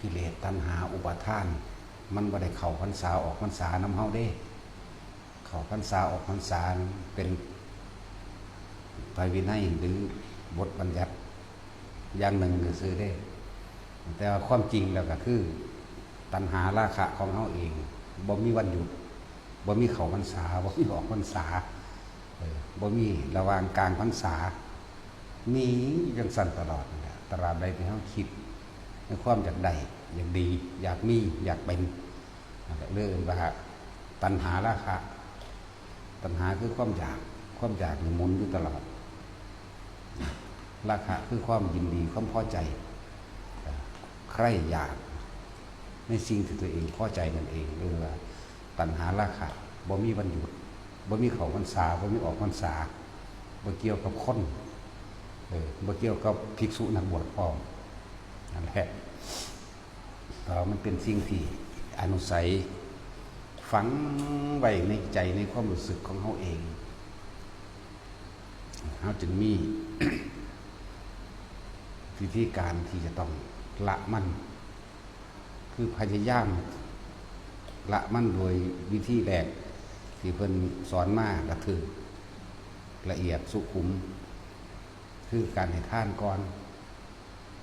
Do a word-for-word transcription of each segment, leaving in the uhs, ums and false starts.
กิเลสตัณหาอุปาทาน มันบ่ได้เข้าพรรษาออกพรรษานำเฮาเด้ เข้าพรรษาออกพรรษาเป็นไตรวินัยหรือบทบัญญัติอย่างหนึ่งซื่อๆเด้ แต่ว่าความจริงแล้วก็คือตัณหาราคะของเฮาเอง บ่มีวันหยุด บ่มีเข้าพรรษา บ่มีออกพรรษา เออ บ่มีระหว่างกลางพรรษา มีอยู่จังซั่นตลอดนั่นแหละ ตราบใดที่เฮาคิดในความอยากได้ อยากดี อยากมี อยากเป็น นั่นแหละ เรียกว่าตัณหาราคะ ตัณหาคือความอยาก ความอยากนี่หมุนอยู่ตลอด ราคะคือความยินดี ความพอใจ ใคร่อยากในสิ่งที่ตัวเองพอใจนั่นเอง เรียกว่าตัณหาราคะ บ่มีวันหยุด บ่มีเข้าพรรษา บ่มีออกพรรษา บ่เกี่ยวกับคน เออ บ่เกี่ยวกับภิกษุนักบวชพร้อม นั่นแหละ เพราะมันเป็นสิ่งที่อนุสัยฝังไว้ในใจในความรู้สึกของเฮาเอง เฮาจึงมีวิธีการที่จะต้องละมัน คือพยายามละมันโดยวิธีแรกที่เพิ่นสอนมาก็คือละเอียดสุขุม คือการให้ทานก่อน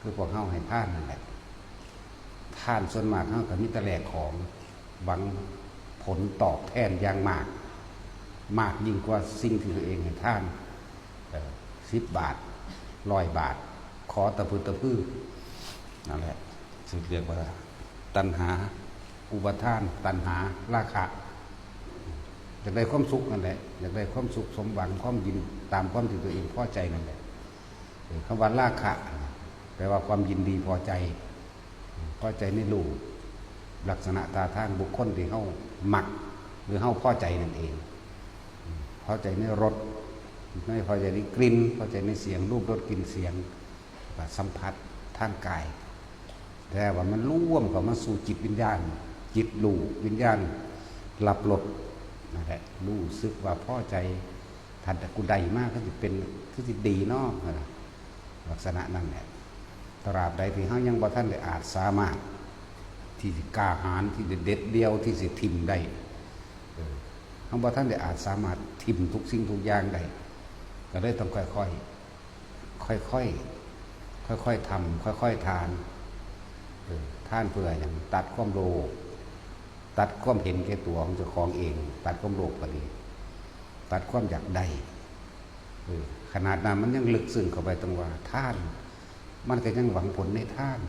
คือพวกเฮาให้ทานนั่นแหละ ทานส่วนมากเฮาก็มีแต่แลกของ หวังผลตอบแทนอย่างมาก มากยิ่งกว่าสิ่งที่ตัวเองให้ทาน เอ่อ สิบบาท ร้อยบาท ขอตะพึดตะพือ นั่นแหละ ซึ่งเรียกว่าตัณหา อุปาทาน ตัณหา ราคะ อยากได้ความสุขนั่นแหละ อยากได้ความสุขสมหวัง ความยินตามความที่ตัวเองพอใจนั่นแหละ เออ คำว่าราคะ แปลว่าความยินดีพอใจ พอใจในรูป ลักษณะท่าทางบุคคลที่เฮามัก หรือเฮาพอใจนั่นเอง พอใจในรส ไม่พอใจในกลิ่น พอใจในเสียง รูป รส กลิ่น เสียง แล้วก็สัมผัสทางกาย แต่ว่ามันรวมเข้ามาสู่จิตวิญญาณ จิตรู้ วิญญาณรับรส นั่นแหละ รู้สึกว่าพอใจ ถ้ากูได้มาก็สิเป็น คือสิดีเนาะ ลักษณะนั่นแหละ ตราบใดที่เฮายังบ่ทันได้อาจสามารถ ที่สิกล้าหาญ ที่สิเด็ดเดี่ยว ที่สิถิ่มได้ เออ เฮาบ่ทันได้อาจสามารถถิ่มทุกสิ่งทุกอย่างได้ ก็เลยต้องค่อยๆ ค่อยๆ ค่อยๆทำ ค่อยๆทาน เออ ทานเพื่อหยัง ตัดความโลภ ตัดความเห็นแก่ตัวของเจ้าของเอง ตัดความโลภก็ดี ตัดความอยากได้ เออ ขนาดนั้นมันยังลึกซึ้งเข้าไปตรงว่าทาน มันก็ยังหวังผลในทาน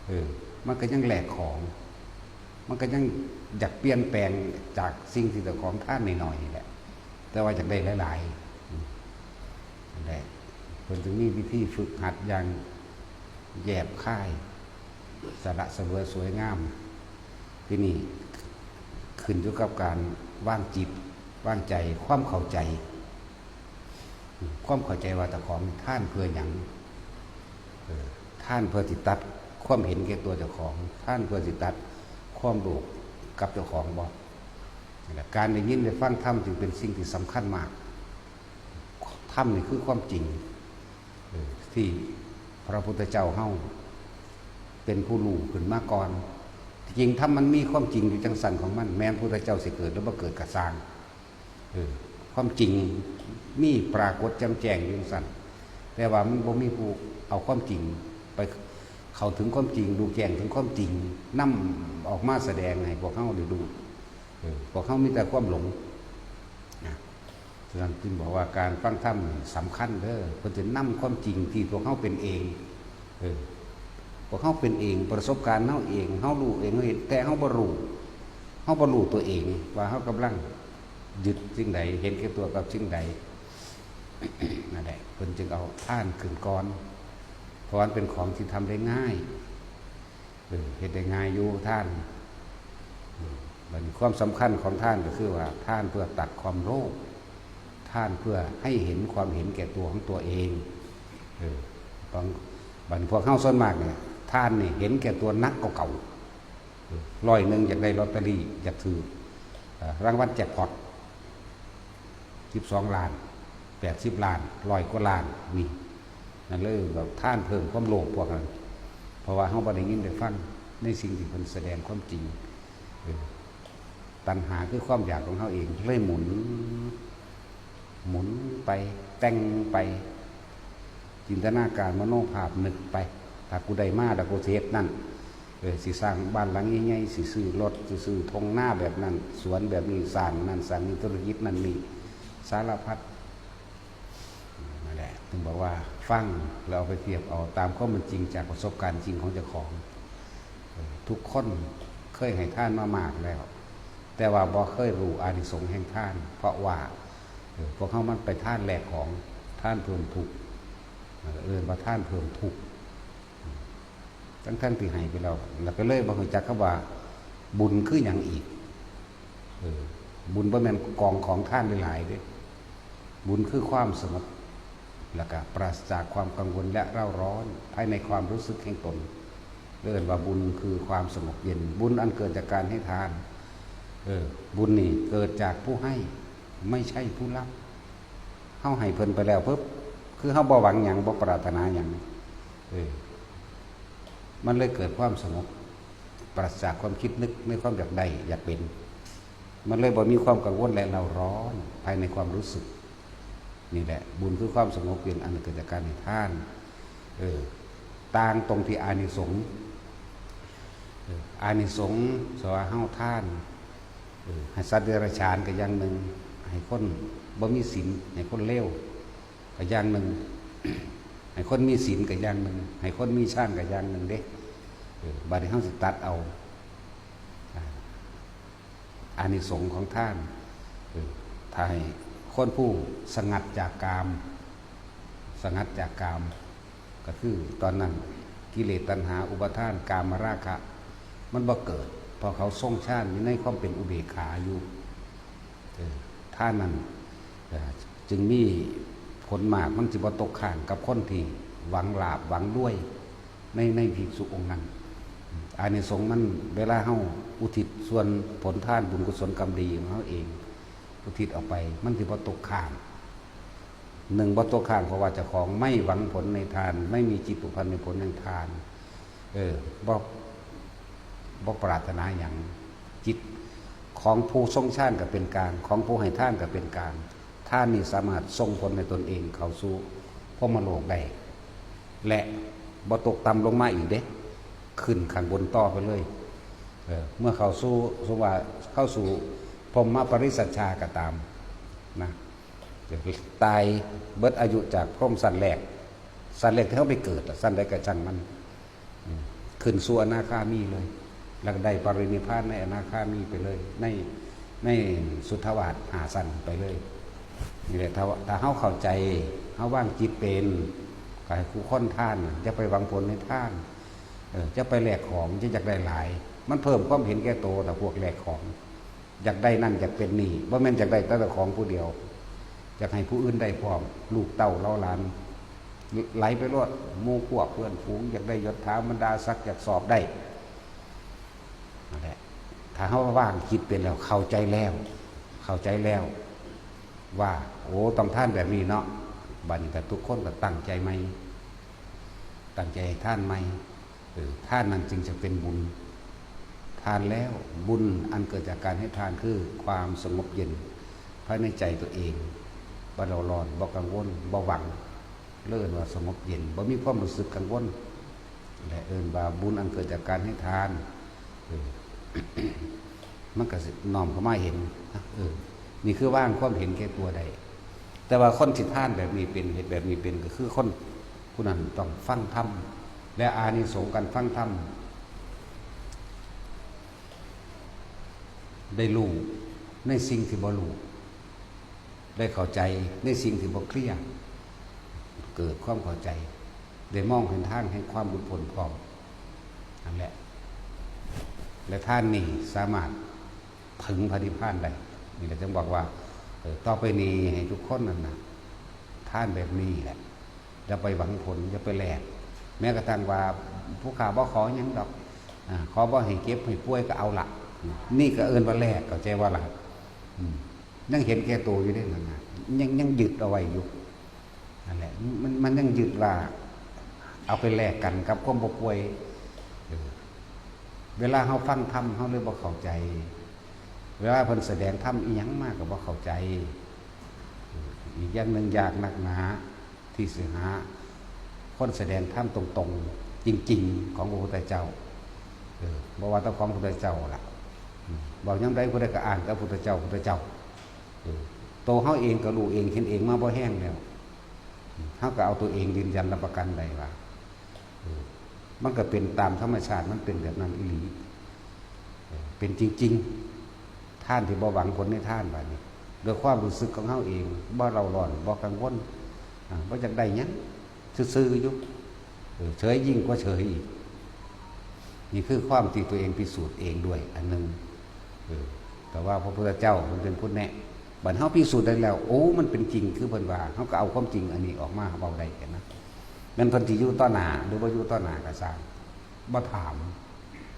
เออ มันก็ยังแลกของ มันก็ยังอยากเปลี่ยนแปลงจากสิ่งที่เจ้าของทานน้อยๆนี่แหละ แต่ว่าอยากได้หลายๆ อืม นั่นแหละ เพิ่นจึงมีวิธีฝึกหัดอย่างแยบคาย สละเสวยสวยงาม ทีนี้ขึ้นอยู่กับการวางจิต วางใจ ความเข้าใจ ความเข้าใจว่าเจ้าของทานเพื่อหยัง เออ ทานเพื่อสิตัดความเห็นแก่ตัวเจ้าของ ทานเพื่อสิตัดความโลภกับเจ้าของบ่ นั่นแหละ การได้ยินได้ฟังธรรมจึงเป็นสิ่งที่สำคัญมาก ธรรมนี่คือความจริง เออ ที่พระพุทธเจ้าเฮาเป็นผู้รู้ขึ้นมาก่อน ที่จริงธรรมมันมีความจริงอยู่จังสันของมัน แม้นพุทธเจ้าสิเกิดหรือบ่เกิดก็ซ่าง เออ ความจริงมีปรากฏแจ่มแจ้งอยู่จังสัน แต่ว่ามันบ่มีผู้เอาความจริงไปเข้าถึงความจริง รู้แจ้งถึงความจริง นำออกมาแสดงให้พวกเฮาได้รู้ เออ พวกเฮามีแต่ความหลง นะ ฉะนั้นจึงบอกว่าการฟังธรรมนี่สำคัญเด้อ เพิ่นจะนำความจริงที่พวกเฮาเป็นเอง เออ พวกเฮาเป็นเอง ประสบการณ์เฮาเอง เฮารู้เอง เฮาเห็น แต่เฮาบ่รู้ เฮาบ่รู้ตัวเองว่าเฮากำลังยึดสิ่งใด เห็นแก่ตัวกับสิ่งใด นั่นแหละ เพิ่นจึงเอาทานขึ้นก่อน เพราะมันเป็นของที่ทำได้ง่าย เออ เฮ็ดได้ง่ายอยู่ทาน เออ บัดนี้ความสำคัญของทานก็คือว่าทานเพื่อตัดความโลภ ทานเพื่อให้เห็นความเห็นแก่ตัวของตัวเอง เออ บาง บัดนี้พวกเฮาส่วนมากเนี่ย ทานนี่เห็นแก่ตัวหนักกว่าเก่า เออ ร้อยหนึ่งอยากได้ลอตเตอรี่ อยากถืก เอ่อ รางวัลแจ็คพอต สิบสองล้าน แปดสิบล้าน ร้อยกว่าล้าน นี่ นั่นเลยแบบทานเพิ่มความโลภพวกนั้น พ ราะว่าเฮาบ่ได้ยินได้ฟังในสิ่งที่เพิ่นแสดงความจริง เออ ตัณหาคือความอยากของเฮาเอง เลยหมุน หมุนไป แต่งไป จินตนาการมโนภาพนึกไป ถ้ากูได้มาแล้วกูสิเฮ็ดนั่น เออ สิสร้างบ้านหลังใหญ่ๆ สิซื้อรถ สิซื้อท่งนาแบบนั้น สวนแบบนี้ สร้างนั่นสร้างนี่ ธุรกิจนั่นนี่ สารพัด นั่นแหละ ถึงบอกว่าฟังแล้วเอาไปเทียบเอาตามความเป็นจริงจากประสบการณ์จริงของเจ้าของ เออ ทุกคนเคยให้ทานมามากแล้ว แต่ว่าบ่เคยรู้อานิสงส์แห่งทาน เพราะว่า เออ พวกเฮามันไปทานแลกของ ทานเพิ่มทุกข์ เออ เอิ้นว่าทานเพิ่มทุกข์ ทั้งๆที่ให้ไปแล้ว แล้วก็เลยบ่รู้จักคำว่าบุญคือหยังอีก เออ บุญบ่แม่นกองของทานหลายๆเด้ บุญคือความสงบ แล้วก็ปราศจากความกังวลและเร่าร้อนภายในความรู้สึกแห่งตน เรียกว่าบุญคือความสงบเย็น บุญอันเกิดจากการให้ทาน เออ บุญนี่เกิดจากผู้ให้ ไม่ใช่ผู้รับ เฮาให้เพิ่นไปแล้วปุ๊บ คือเฮาบ่หวังหยัง บ่ปรารถนาหยัง เออ มันเลยเกิดความสงบ ปราศจากความคิดนึกในความอยากได้ อยากเป็น มันเลยบ่มีความกังวลและเร่าร้อนภายในความรู้สึก นี่แหละ บุญคือความสงบเย็นอันเกิดจากการให้ทาน เออ ต่างตรงที่อานิสงส์ เออ อานิสงส์ สว่าเฮาทาน เออ ให้สัตว์เดรัจฉานก็อย่างหนึ่ง ให้คนบ่มีศีล ให้คนเลวก็อย่างหนึ่ง ให้คนมีศีลก็อย่างหนึ่ง ให้คนมีฌานก็อย่างหนึ่งเด้ เออ บัดนี้เฮาสิตัดเอา อ่า อานิสงส์ของทาน เออ ถ้าให้คนผู้สงัดจากกาม สงัดจากกาม ก็คือตอนนั้นกิเลสตัณหาอุปาทานกามราคะ มันบ่เกิด เพราะเขาทรงฌานอยู่ในความเป็นอุเบกขาอยู่ เออ ทานนั้น เออ จึงมีผลมาก มันสิบ่ตกค้างกับคนที่หวังลาภหวังรวย ใน ในภิกษุองค์นั้น อานิสงส์มัน เวลาเฮาอุทิศส่วนผลทานบุญกุศลกรรมดีของเฮาเอง อุทิศออกไป มันสิบ่ตกค้าง หนึ่ง บ่ตกค้าง เพราะว่าเจ้าของไม่หวังผลในทาน ไม่มีจิตผูกพันในผลในทาน เออ บ่ บ่ปรารถนาหยัง จิตของผู้ทรงฌานก็เป็นกลาง ของผู้ให้ทานก็เป็นกลาง ทานนี่สามารถส่งผลให้ตนเองเข้าสู่พรหมโลกได้ และบ่ตกต่ำลงมาอีกเด้ ขึ้นข้างบนต่อไปเลย เออ เมื่อเข้าสู่ สมมุติว่าเข้าสู่พรหมปริสัชชาก็ตามนะ ตายเบิดอายุจากพรหมชั้นแรก ชั้นแรกที่เฮาไปเกิดอะ ชั้นใดก็ช่างมัน อืม ขึ้นสู่อนาคามีเลย แล้วก็ได้ปรินิพพานในอนาคามีไปเลย ใน ในสุทธาวาสห้าชั้นไปเลย นี่แหละ ถ้า ถ้าเฮาเข้าใจ เฮาวางจิตเป็น ก็ให้คู่คนทานน่ะ อย่าไปหวังผลในทาน เออ อย่าไปแลกของ อย่าอยากได้หลาย มันเพิ่มความเห็นแก่โต ถ้าพวกแลกของ อยากได้นั่นอยากเป็นนี่ บ่แม่นอยากได้แต่เจ้าของผู้เดียว อยากให้ผู้อื่นได้พร้อม ลูกเต้าเหล่าหลาน ไหลไปโลด หมู่พวกเพื่อนฝูง อยากได้ยศถาบรรดาศักดิ์ อยากสอบได้ นั่นแหละ ถ้าเฮาวางจิตเป็นแล้ว เข้าใจแล้ว เข้าใจแล้ว ว่า โอ้ ต้องทานแบบนี้เนาะ บัดนี้ก็ทุกคนก็ตั้งใจใหม่ ตั้งใจให้ทานใหม่ เออ ทานนั้นจึงจะเป็นบุญ ทานแล้ว บุญอันเกิดจากการให้ทานคือความสงบเย็นภายในใจตัวเอง บ่เร่าร้อน บ่กังวล บ่หวัง เลยเอิ้นว่าสงบเย็น บ่มีความรู้สึกกังวล และเอิ้นว่าบุญอันเกิดจากการให้ทาน เออ มันก็สิน้อมเข้ามาเห็นนะ เออ นี่คือวางความเห็นแก่ตัวได้ แต่ว่าคนสิทานแบบนี้เป็น เฮ็ดแบบนี้เป็น ก็คือคนผู้นั้นต้องฟังธรรม และอานิสงส์การฟังธรรม ได้รู้ในสิ่งที่บ่รู้ ได้เข้าใจในสิ่งที่บ่เคลียร์ เกิดความเข้าใจ ได้มองเห็นทางแห่งความหลุดพ้นพร้อม นั่นแหละ และทานนี้สามารถถึงพระนิพพานได้ นี่แหละจึงบอกว่า เออ ต่อไปนี้ให้ทุกคนนั่นน่ะ ทานแบบนี้แหละ อย่าไปหวังผล อย่าไปแลก แม้กระทั่งว่าผู้ข้าบ่ขอหยังดอก อ่า ขอบ่ให้เจ็บให้ป่วยก็เอาละ นี่ก็เอิ้นว่าแลก เข้าใจบ่ล่ะ อืม ยังเห็นแก่ตัวอยู่เด้นั่นน่ะ ยัง ยังยึดเอาไว้อยู่ นั่นแหละ มัน มันยังยึดว่า เอาไปแลกกันกับความบ่ป่วย เวลาเฮาฟังธรรม เฮาเลยบ่เข้าใจ เวลาเพิ่นแสดงธรรมอีหยังมาก็บ่เข้าใจ อีกอย่างหนึ่งยากนักหนาที่สิหาคนแสดงธรรมตรงๆ จริงๆ ของพระพุทธเจ้า เออ บ่ว่าแต่ของพระพุทธเจ้าล่ะ อืม เว้ายามใดผู้ใดก็อ้างแต่พุทธเจ้า พุทธเจ้า เออ โตเฮาเองก็รู้เองเห็นเองมาบ่แฮงแล้ว อืม เฮาก็เอาตัวเองยืนยันรับประกันได้ว่า เออ มันก็เป็นตามธรรมชาติ มันเป็นแบบนั้นอีหลี เออ เป็นจริงๆ ทานที่บ่หวังผลในทานบาดนี้ ด้วยความรู้สึกของเฮาเอง บ่เร่าร้อน บ่กังวล อ่า บ่อยากได้หยัง ซื่อๆ อยู่ เออ เฉยยิ่งกว่าเฉยอีก นี่คือความที่ตัวเองพิสูจน์เองด้วยอันหนึ่ง เออ แต่ว่าพระพุทธเจ้าเพิ่นเป็นผู้แนะ บัดเฮาพิสูจน์ได้แล้ว โอ้ มันเป็นจริงคือเพิ่นว่า เฮาก็เอาความจริงอันนี้ออกมาเว้าได้หั้นนะ แม่นเพิ่นสิอยู่ต่อหน้าหรือบ่อยู่ต่อหน้าก็ซ่าง บ่ถาม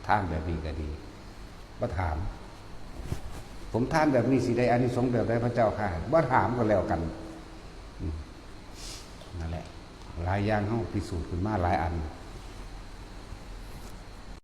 ทานแบบนี้ก็ดี บ่ถาม ผมทานแบบนี้สิได้อานิสงส์แบบใดพระเจ้าข้า บ่ถามก็แล้วกัน อืม นั่นแหละ หลายอย่างเฮาพิสูจน์ขึ้นมาหลายอัน